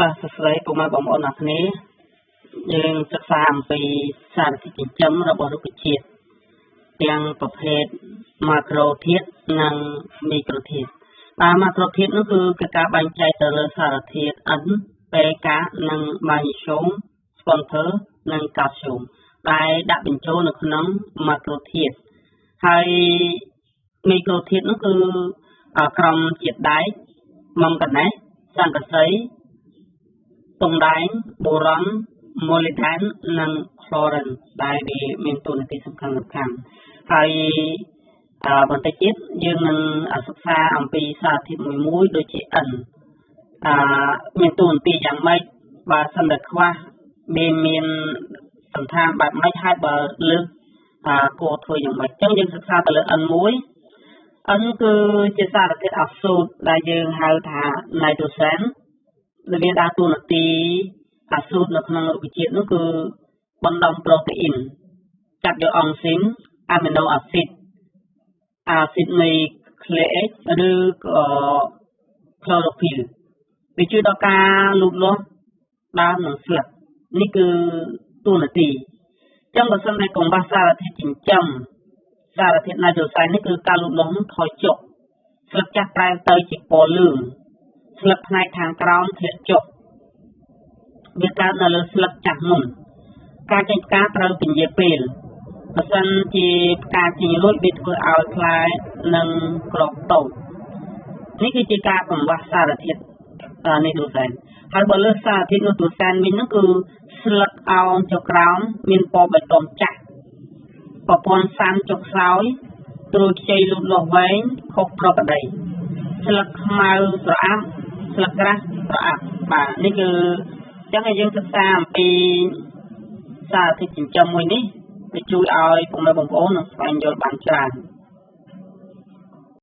បាទសួស្តីពុកម៉ែបងប្អូនអរគ្នាយើងសិក្សាអំពីសារធាតុចិញ្ចឹមរបស់រុក្ខជាតិទាំងប្រភេទម៉ាក្រូធាតុនិងមីក្រូធាតុបាទម៉ាក្រូធាតុនោះគឺការបែងចែកទៅលើសារធាតុ N P K និងម៉ាញ៉េស្យូមស្ពន់ភើនិងកាល់ស្យូមដែលដាក់បញ្ចូលនៅក្នុងម៉ាក្រូធាតុហើយមីក្រូធាតុនោះគឺក្រុមជាតិដែកម៉ង់កាណេសស័ង្កសីទង់ដែងបូរ៉ុនម៉ូលីដែននិងក្លូរិនដែលវាមានតួនាទីសំខាន់សំខាន់ហើយបន្តិចទៀតយើងនឹងសិក្សាអំពីសារធាតុមួយមួយដូចជា N អឺមានតួនាទីយ៉ាងម៉េចបើសិនតែខ្វះមានមានសន្តានបែបម៉េចហើយបើលើសគួរធ្វើយ៉ាងម៉េចអញ្ចឹងយើងសិក្សាទៅលើ N1 N គឺជាសារធាតុអាសូតដែលយើងហៅថា nitrogen ដែលវាដើរតួនាទីអាសូតនៅក្នុងរុក្ខជាតិនោះគឺបណ្ដុំប្រូតេអ៊ីនចាប់យកអង់ស៊ីមអាមីណូអាស៊ីតអាស៊ីតនៃក្លេអិកឬក៏ក្លូរ៉ូហ្វីលវាជួយដល់ការលូតលាស់ដើមនិងស្លឹកនេះគឺតួនាទីចឹងបើសិនតែកង្វះសារធាតុចិញ្ចឹមសារធាតុណៃត្រូសែននេះគឺការលូតលាស់នោះថយចុះស្លឹកចាស់ប្រែទៅជាពណ៌លឿងស្លឹកផ្នែកខាងក្រោមធ្លាក់ចុះវាកើតនៅលើស្លឹកចាស់មុនការចេញផ្កាត្រូវពន្យាពេលបើសិនជាផ្កាចេញរួចវាធ្វើឲ្យផ្លែនិងគ្រាប់តូចនេះគឺជាការកង្វះសារធាតុនីត្រូសែនហើយបើលើសសារធាតុនីត្រូសែនវិញនោះគឺស្លឹកអោនចុះក្រោមមានពណ៌បៃតងចាស់ប្រព័ន្ធសាំចុះខ្សោយត្រួយខ្ចីលូតលាស់វែងខុសប្រក្រតីស្លឹកខ្មៅស្រអាប់ស្លឹកក្រាស់ប្រអាប់បាទនេះគឺចឹងឲ្យយើងសិក្សាអំពីសារធាតុចិញ្ចឹមមួយនេះវាជួយឲ្យពុកម៉ែបងប្អូននឹងស្វែងយល់បានច្រើន។